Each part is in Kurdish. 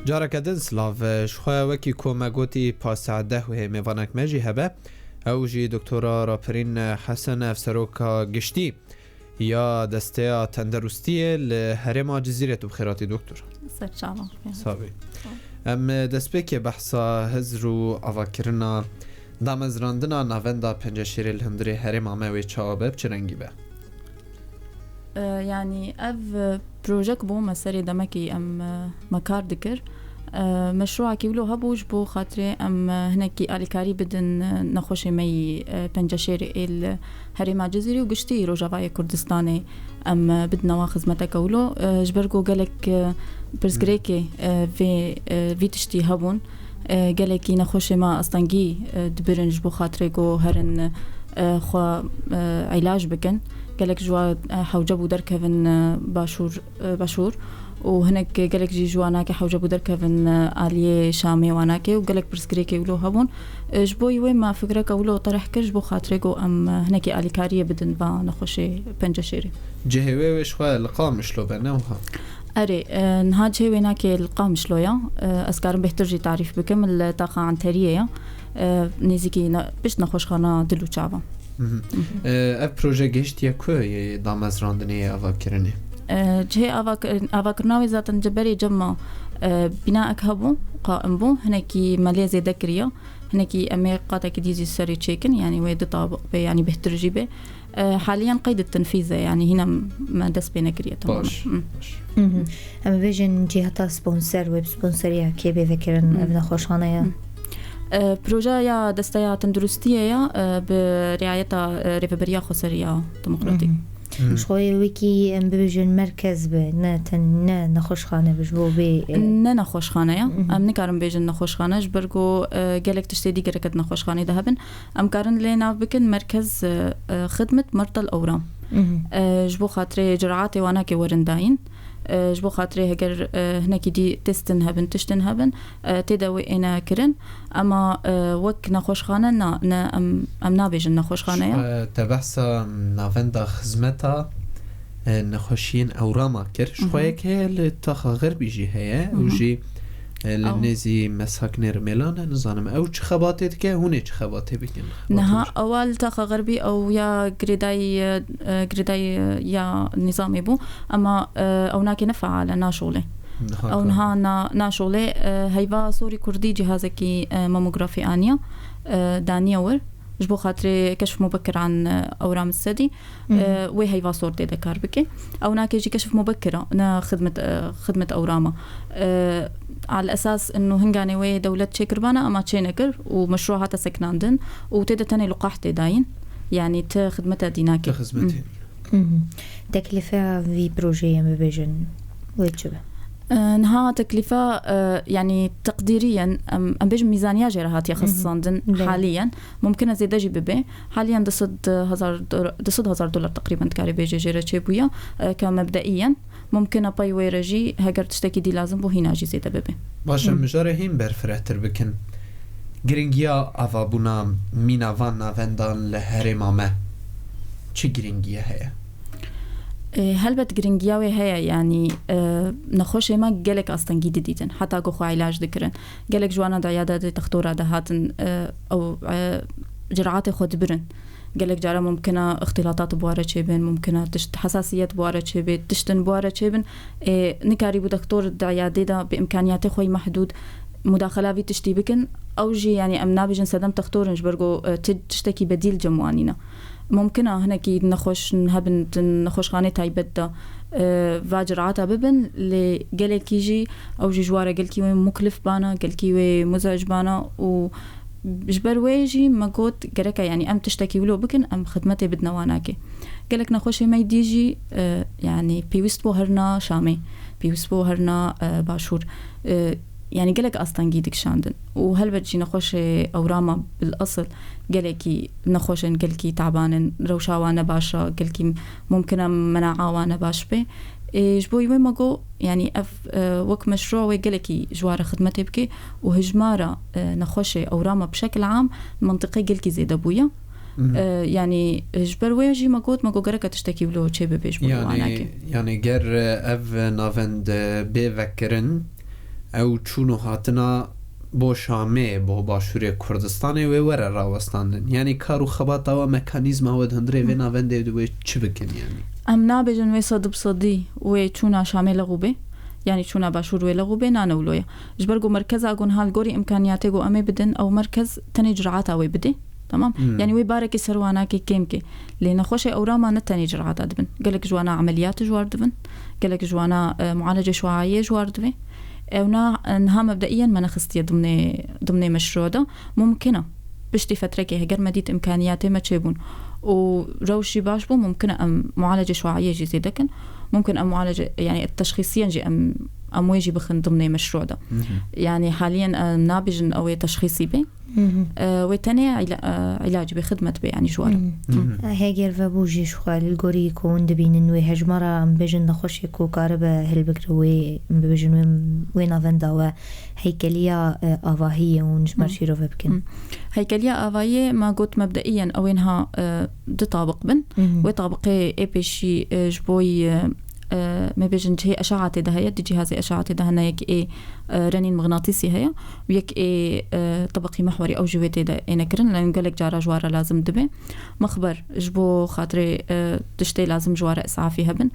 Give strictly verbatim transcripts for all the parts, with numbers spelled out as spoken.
Careke din silav. Ji xwe wekî ku me gotî, pa saet deh wê mêvanek me jî hebe. Ew jî Doktora Rapirîn Hesen, ev seroka giştî ya Desteya Tenderustiyê li herêma Cizîrê. Tu bi xêr hatî doktor. Ser çavan. Sabî. Em destpêkê behsa hizr û avakirina damezrandina navenda Penceşêrê li hundirê herêma me wê çawa be, bi çi rengî be? E, yanî ev, e, projek bû, me serê demekî em, e, me kar dikir. E, meşrûakî wilo hebû ji bo xatirê em, e, hinekî alîkarî bidin, e, nexweşê me yî, e, Penceşêrê ê li herêma Cizîrê û giştî Rojavayê Kurdistanê em, e, bidine wan xizmeteke wilo. E, ji ber ku gelek, e, pirsgirêkê, e, vê, e, vî tiştî hebûn. E, gelekî nexweşê me astengî, e, dibirin ji bo xatirê ku herin, e, xwe, e, îlac bikin. Gelek ji wan, e, hewce bû derkevin, e, başûr, e, başûr û hinek gelek jî ji wan nake hewce bû derkevin, e, aliyê Şamê wan nake û gelek pirsgirêkê wilo hebûn. E, ji bo wê me fikreke wilo tereh kir ji bo xatirê ku em, e, hinekî alîkariyê bidin va nexweşê Penceşêrê. Cihê wê wê ji xwe li Qamişlo be, ne wiha? Erê, e, niha cihê wê nake li Qamişlo ya. E, ez karim bêhtir jî tarîf bikim, li taxa Enteriyê ya. E, nêzîkî ne-, pişt nexweşxana dil û çavan. Mhm. E, ev proje gehiştiye ku yê damezrandinê, yê avakirinê? E, cihê avak-, avakirina wê zaten ji berê cem me, e, bînaek hebû, qaim bû, hinekî me lê zêde kiriye. Hinekî em ê qatekî dî jî serê çêkin, yanî wê ditabiq be, yanî bêhtir jî be. E, haliyen qeyd tenfîz e, yanî hîna me dest pê nekiriye temamen. Baş, Hı. baş. Mhm. Em bêjin cihata sponsor, wê bi sponsoriya kê bê vekirin, Hı. ev nexweşxane ya? Hı. E, projeya Desteya Tenduristiyê ya, e, bi riayeta, e, Rêveberiya Xweseriya Demokratîk. Mhm. Hı. Ji xwe wekî em bibêjin merkez be, ne ten-, ne nexweşxane be ji bo vê, e, Ne nexweşxane ya. Mhm. Em nikarin bêjin nexweşxane, ji ber ku, e, gelek tiştê dî gerek di nexweşxanê de hebin. Em karin lê nav bikin merkez, e, e, xidmet mertel ewram. Mhm. E, ji bo xatirê ciraatê wana ke werin dayîn. E, ji bo xatirê heger, e, hinekî dî testin hebin, tiştin hebin, e, tê de wê êne kirin. Ema, e, wek nexweşxane na, ne, em, em nabêjin nexweşxane ya. Ji xwe te behsa navenda xizmeta, e, nexweşiyên ewrama kir. Ji xwe Mhm. yek heye li taxa xerbî jî heye. Û Mhm. jî, e, li Ew. nêzî Mesaknê Rimêlan e, nizanim ew çi xebatê dike, hûn ê çi xebatê bikin? Niha Xebatên ewa li taxa xerbî ew ya girêdayî, e, girêdayî, e, ya nîzamê bû, ema, e, ew nake ne feal e, naşolê. Niha Ew ka- niha na-, naşolê, e, heyva sorî kurdî cihazekî, e, mamografî aniya, e, daniye wir. Ji bo xatirê keşf mubekir an, e, ewram sedî, Mhm. e, wê heyva sor tê de kar bike. Ew nake jî keşf mubekir a, ne xidmet, e, xidmet ewrama. E, al esas inu hinganê wê dewlet çêkirbana ama çê nekir û meşru hate seknandin û tê de tenê luqah tê dayîn. Yanî ti xidmete dî nake. Ti xizmetê. Mhm. Mhm. Teklîfe vî projeyê em bibêjin wê çi be? E, niha teklîfa, e, yanî teqdîriyen, em, em bêjin mîzaniya jê re hatiye Mhm. xisisandin Belê. haliyen. Mumkin e zêde jî bibe. Haliyen du sed hezar do-, du sed hezar dolar teqrîben dikarê bêje jê re çêbûye, e, ke mebdeiyen. Mumkin e pey wê re jî heger tiştekî dî lazim bû hîna jî zêde bibe. Baş e, Hı. mijarê hîn berfirehtir bikin. Giringiya avabûna mîna van navendan li herêma me çi giringiye heye? E, helbet giringiya wê heye, yanî, e, nexweşê me gelek astengî didîtin, heta ku xwe îlac dikirin. Gelek ji wana di îyadetê textora de hatin, e, ew, e, ciraatê xwe dibirin. Gelek cara mumkin e îxtîlatat bi ware çêbin, mumkin e tişt hesasiyet bi ware çêbê, tiştin bi ware çêbin. Ê, nikarîbû doktor di îyadê de bi îmkaniyatê xwe yî mehdûd mudaxela vî tiştî bikin. Ew jî, yanî em nabêjin sedem textor in, ji ber ku, e, ti-, tiştekî bedîl cem wan nîne. Mumkin e hinekî nexweş hebin di nexweşxanê taybet de, e, va ciraata bibin, lê gelekî jî ew jî ji ware gelkî wê muklif bana, gelkî wê muzec bana û ji ber wê jî me got, gerek e, yanî em tiştekî wilo bikin, em xidmetê bidine wanakê. Gelek nexweşê me dî jî, e, yanî pêwîst bû herna Şamê, pêwîst bû herna, e, Başûr. E, Yani gelek astengî dikişandin. Û helbet jî nexweşê ewrama bil esil gelekî nexweş in, gelkî taban in, rewşa wan ne baş e, gelkî mumkin e mena'a wan ne baş be. Ê, ji bo wê me got, yani ev, e, wek meşru wê gelekî ji wan re xidmetê bike û hijmara, e, nexweşê ewrama bi şekil am li mentiqê gelkî zêde bûye. E, yani ji ber wê jî me got, me got gereke tiştekî wilo çê bibe ji bo wan nake. Yani ger, e, ev navend, e, bê vekirin, ew çûn û hatina bo Şamê, bo Başûrê Kurdistanê wê were rawestandin. Yani kar û xebata we, mekanîzma we di hundirê vê navendê di wê çi bikin yani? Em nabêjin wê sed bi sedî wê çûna Şamê lexû bê. Yani çûna Başûr wê lexû bê, nane wilo ye. Ji ber ku merkeza ku niha li gorî îmkaniyatê ku em ê bidin, ew merkez tenê cirata wê bidê. Tamam? Yani wê barekî ser wan nake kêm ke. Lê nexweşê ewrama ne tenê cirata dibin. Gelek ji wana emeliyat ji war dibin. Gelek ji wana, e, mualece şuayê ji war divê. Ew na, e, niha mebdeiyen me nexistiye dimnê, dimnê meşru de. Mumkin e. Piştî fetrekê heger me dît îmkaniyatê me çêbûn û rewş jî baş bû, mumkin e em mualece şuayê jî zêde kin. Mumkin em mualece, yani teşxîsiyen jî em, em wê jî bixin dimnê meşru de. Yani haliyen em nabêjin ew ê teşxîsî bê. E, wê tenê îla-, e, îlac bê, xidmet bê, yani ji wan re. E, heger vebû jî ji xwe li gorî ku hûn dibînin wê hejmara, em bêjin nexweşê ku karibe hilbigire wê, em bibêjin wê, wê navenda we heykeliya, e, avahî ye hûn ji me re şîrove bikin. Heykeliya avahiyê me got mebdeiyen ew ê niha, e, du tabiq bin. Wê tabiqê ê pêşî, e, ji bo yî, e, e, me bêjin cihê eşaatê de heye, di cihazê eşaatê de hene, yek ê, e, renîn mixnatîsî heye û yek ê, e, tebeqî mehwerî, ew jî wê tê de êne kirin. Lê gelek cara ji wan re lazim dibe. Mexber ji bo xatirê, e, tiştê lazim ji wan re îsafî hebin.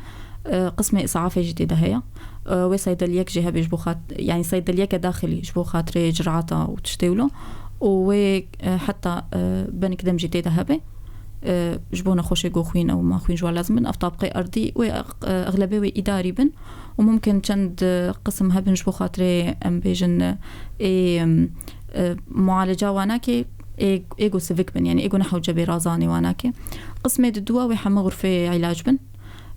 E, qismê îsafê jî tê de heye. E, wê seydeliyek jî hebe ji bo xat-, yani seydeliyeke daxilî ji bo xatirê cirata û tiştê wilo. Û wê, e, heta, e, benik dem jî tê de hebe. E, ji bo nexweşê ku xwîn ew ma xwîn ji wan lazim bin. Ev tabqê erdî wê, e, exlebê wê îdarî bin. Û mumkin çend, e, qisim hebin ji bo xatirê em bêjin, e, ê, em, e, mualeca wan nake, ê, ê ku sivik bin, yani ê ku ne hewce bê razanê wan nake. Qismê di dua wê heme xurfê îlac bin.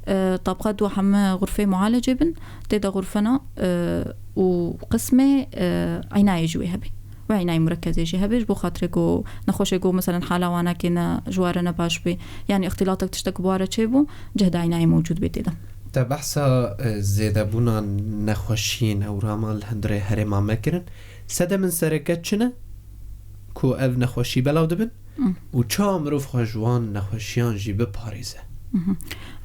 E, tabqa dua heme xurfê mualecê bin, tê de xurfena, e, û qismê, e, înayê jî wê hebe. Wê înayê murekezê jî hebe, ji bo xatirê ku nexweşê ku, meselen, hala wan nake ne ji wan re ne baş bê, yani îxtîlatek tiştek bi wan re çêbû, cihda înayê mewcûd bê tê de. Te behsa, e, zêdebûna nexweşiyên ewrama li hundirê herêma me kirin. Sedemên sereke çi ne ku ev nexweşî belav dibin? Û çawa mirov xwe ji wan nexweşiyan jî biparêze?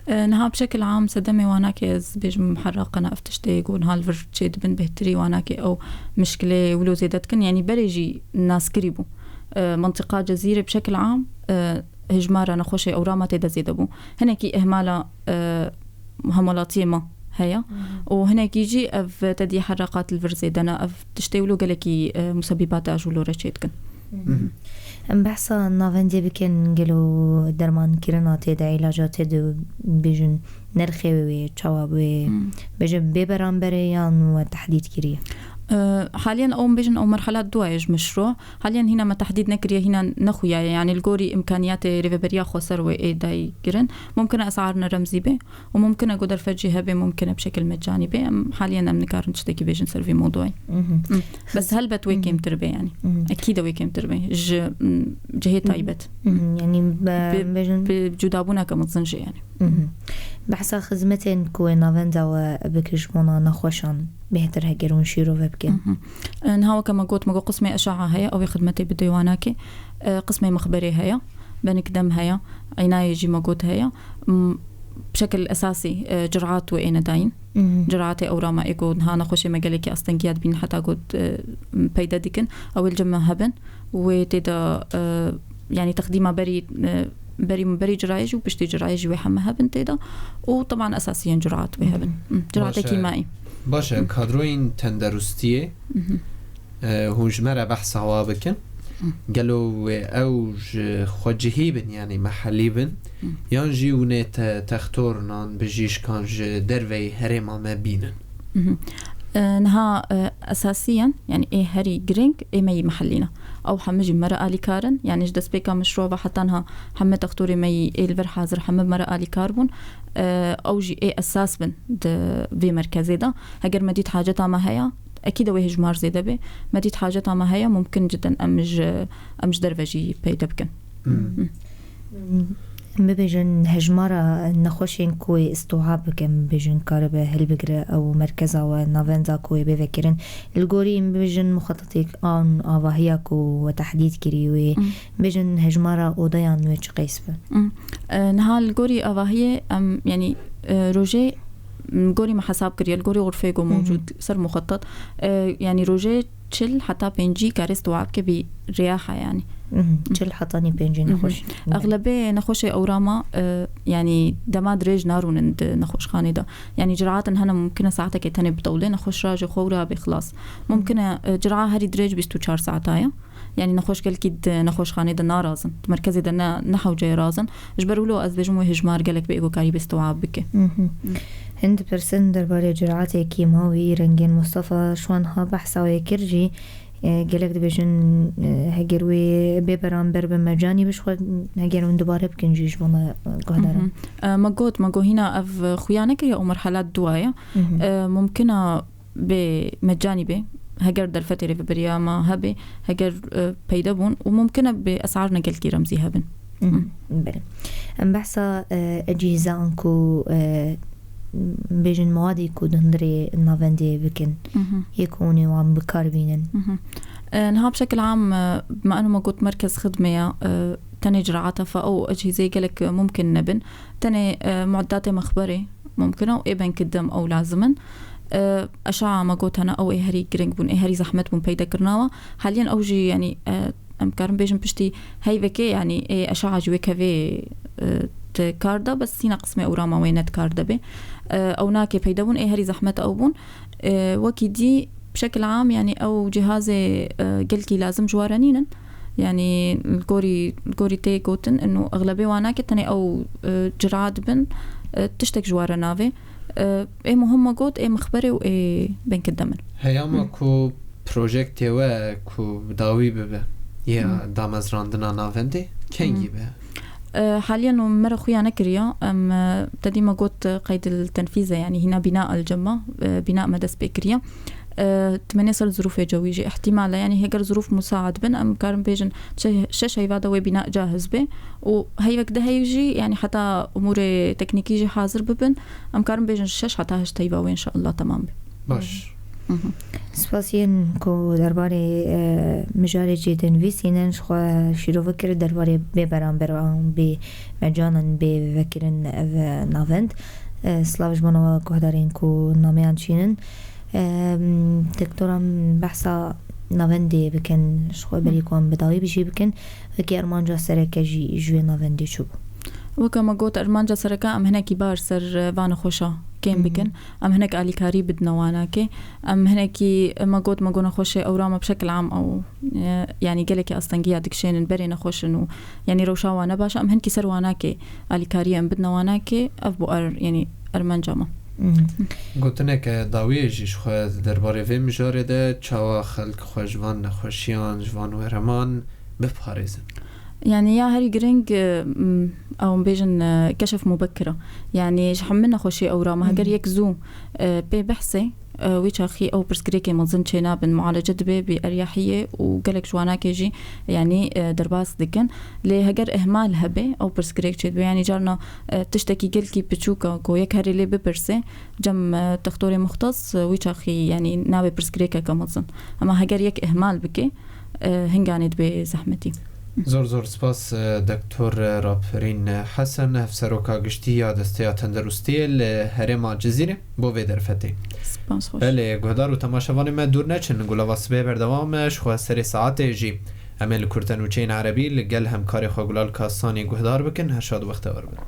E, niha bi şekil am sedemê wan nake ez bêjim heraqena ev tiştê ku niha li vir çêdibin bêhtirî wan nake ew mişkilê wilo zêde dikin. Yanî berê jî naskirî bû. E, mintiqa Cezîrê bi şekil am, e, hejmara nexweşê ewrama tê de zêde bû. Hinekî ihmala, e, hemwelatiyê me heye. Û hinekî jî ev tedî heraqat li vir zêde ne. Ev tiştê wilo gelekî, e, musebîbata ji wilo re çêdikin. Em behsa navendê bikin, gelo dermankirina tê de, îlaca tê de bêjin nirxê wê çawa bê, bêjin bê beramberê yan we tehdîd kiriye? E, haliyen ew bêjin ew merhela dua ye ji meşru. Haliyen hîna me tehdîd nekiriye, hîna nexuyaye. Yani li gorî îmkaniyatê rêveberiya xweser wê ê dayî kirin. Mumkin e esar ne remzî bê. Û mumkin e ku derfet jî hebe, mumkin e bi şekil mecanî be. Em haliyen em nikarin tiştekî bêjin ser vî mewdûyê. Bes helbet wê kêmtir be yani. Ekî de wê kêmtir be. Ji, m, cihê taybet. Yani be-, Bi, bêjin bi cudabûneke mezin jî yani. Behsa xizmetên ku wê navenda we bike ji bona nexweşan bêhtir heger hûn şîrove bikin. E, niha weke me got, me got qismê eşa'a heye, ew ê xidmetê bide wan nake. E, qismê mixberê heye, benik dem heye, înayê jî me got heye. M, bi şekil esasî, e, cirat wê êne dayîn. Ciratê ewrama ê ku niha nexweşê me gelekî astengiya dibîn heta ku, e, peyde dikin. Ew ê li cem me hebin. Wê tê de, e, yani texdîma berî, e, berî, berî cirayê jî û piştî cirayê jî wê heme hebin tê de. Û teban esasiyen cirat wê hebin. Hı, cirate kîmayî. Baş e, kadroyên tenderustiyê, e, hûn ji me re behsa wa bikin. Gelo wê ew ji xwecihî bin, yani mehellî bin, yan jî hûn ê te-, textornan, bijîşkan ji derveyî herêma me bînin? E, niha, e, esasiyen, yani ê herî girîng ê me yî mehellî ne. Ew heme jî me re alîkar in, yani ji destpêka meşru ve heta niha heme textorê me yî ê li vir hazir heme me re alîkar bûn. E, ew jî ê esas bin di vê merkezê de. Heger me dît haceta me heye, Ekî de wê hejmar zêde be. Me dît haceta me heye, mumkin cidden em ji, em ji derve jî peyde bikin. Hmm. Bibêjin hejmara nexweşên ku wê îstoha bikin, bibêjin karibe hilbigire ew merkeza we navenda ku wê bê vekirin. Li gorî bibêjin muxetetêk an avahiya ku we tehdîd kirî wê, bibêjin hejmara odeyan wê çi qeys be? Hmm. E, niha li gorî avahiyê em, yanî, e, rojê, m, gorî me hesab kiriye, li gorî xurfê ku mewcûd ser muxetet, e, yanî rojê çil heta pêncî karê stowa bike bî riyaha, yanî. Mhm. Çil heta nî pêncî nexweş. Exlebê nexweşê ewrama, e, yanî dema dirêj narûnin di nexweşxanê de. Yanî ciraatên hene mumkin e saetekê tenê bitewlê, nexweş rajê xwe ewra bê xilas. Mumkin e, e, cira herî dirêj bîst û çar saeta ye. Yanî nexweş gelkî di nexweşxanê de narazin. Di merkezê de ne, ne hewce ye razin. Ji ber wilo ez dibêjim wê hejmar gelek bê êgokarî bê stowa bike. Mhm. Hin dipirsin derbarê ciraetê kîmawî, rengên Mustafa, şwan ha behsa wê kir jî, e, gelek dibêjin, e, heger wê bê beramber be mecanî be, ji xwe heger hûn dubare bikin jî ji bo me, e, guhdaran. Mhm. E, me got, me got hîna ev xuya nekiriye û merhela dua ye. Mhm. E, mumkin e bê mecanî bê, heger derfetê rêveberiya me hebe, heger, e, peyde bûn û mumkin e bê esarine gelkî remzî hebin. Mhm. Belê. Em behsa, e, ecîza an ku, e, bêjin mawadê ku di hundirê navendê bikin. Mhm. Yê ku hûn ê wan bi kar bînin. Mhm. E, niha bi şekil am, e, me eno me got merkez xidmê ya, e, tenê ciraata fe ew ecîzê gelek mumkin nebin. Tenê, e, mueddatê mexberê mumkin e û ê benkidem ew lazim in. E, eşaa me got hene ew ê herî giring bûn, ê herî zehmet bûn peyde kirinawa. Haliyen ew jî, yanî, e, em karin bêjin piştî heyvekê, yanî ê eşaa jî wê kevê, e, di kar de, bes hîna qismê ewrama wê ne di kar de bê. E, ew nake peyde bûn, ê herî zehmet ew bûn. E, wekî dî bi şekil am, yanî ew cihazê, e, gelkî lazim ji ware nînin. Yanî li gorî, li gorî tê gotin, ino exlebê wan nake, tenê ew, e, cira dibin, e, tiştek ji ware navê. E, ê muhim me got, ê mixberê û ê benkidem in. Heyama ku projektê we ku bi dawî bibe ya damezrandina navendê, kengî be? E, haliyen û me re xuya nekiriya. Em, e, te dî me got, e, qeyd el tenfîz e, yanî hîna bîna el cema, e, bîna me dest pê kiriye. E, dimenê ser zirûfê cewî jî îhtîmal e. Yanî heger zirûf musaad bin, em karin bêjin şe-, şeş heyva de wê bîna cahiz be. Û heyvek de heyv jî, yanî heta umûrê teknîkî jî hazir bibin, em karin bêjin şeş heta heşt heyva wê înşallah temam be. Baş. Mhm. Spasiyên ku derbarê, e, mijarê cê dinivîsînin, ji xwe şîrove kir derbarê bê beramber an bê mecanan bê vekirin ev, e, navend. E, silav ji bona we guhdarên ku nameyan çînin. E, m, doktoran behsa navendê bikin, ji xwe berî ku em bi dawî bijî bikin, wekî armanca sereke jî ji wê navendê çi bû? Weke me got, armanca sereke em hinekî bar ser, e, va nexweşa kêm bikin. Em hinek alîkarî bidine wanakê. Em hinekî, me got, me got nexweşê ewra me bi şekil am ew, e, yanî gelekî astengiya dikişênin berê nexweş in û yanî rewşa wan ne baş e. Em hinkî ser wanakê alîkariyê em bidine wanakê, ev bû er, yanî armanca me. Mhm. Gotineke dawiyê jî ji xwe di derbarê vê mijarê de çawa xelk xwe ji van nexweşiyan, ji van wereman biparêzin. Yanî ya herî giring, e, m, ew bêjin, e, keşef mubekir e. Yanî ji hemû nexweşî ewra me heger yek zû, e, pê behsê, e, wî çaxî ew pirsgirêkê mezin çênabin, mualece dibe bi eryahiyê û gelek ji wanakê jî, yanî, e, derbas dikin. Lê heger ihmal hebe, ew pirsgirêk çêdibe. Yanî carna, e, tiştekî gelkî piçûk e ku yek herê lê bipirse, cem, e, textorê muxtes, e, wî çaxî, yanî nabê pirsgirêkeke mezin. Ema heger yek ihmal bike, e, hinganê dibe zehmetî. Zor zor spas, e, Doktor Raperîn Hesen, Hevseroka Giştî ya Desteya Tenderustiyê li herêma Cizîrê bo vê derfetê. Spas xweş. Belê, guhdar û temaşevanê me dûr neçin, Gulava Sibê berdewam e, ji xwe serê saetê jî. Em ê li kurtenûçeyên erebî li gel hemkarê xwe Gulal Kasanî guhdar bikin, her şad wextewar bin.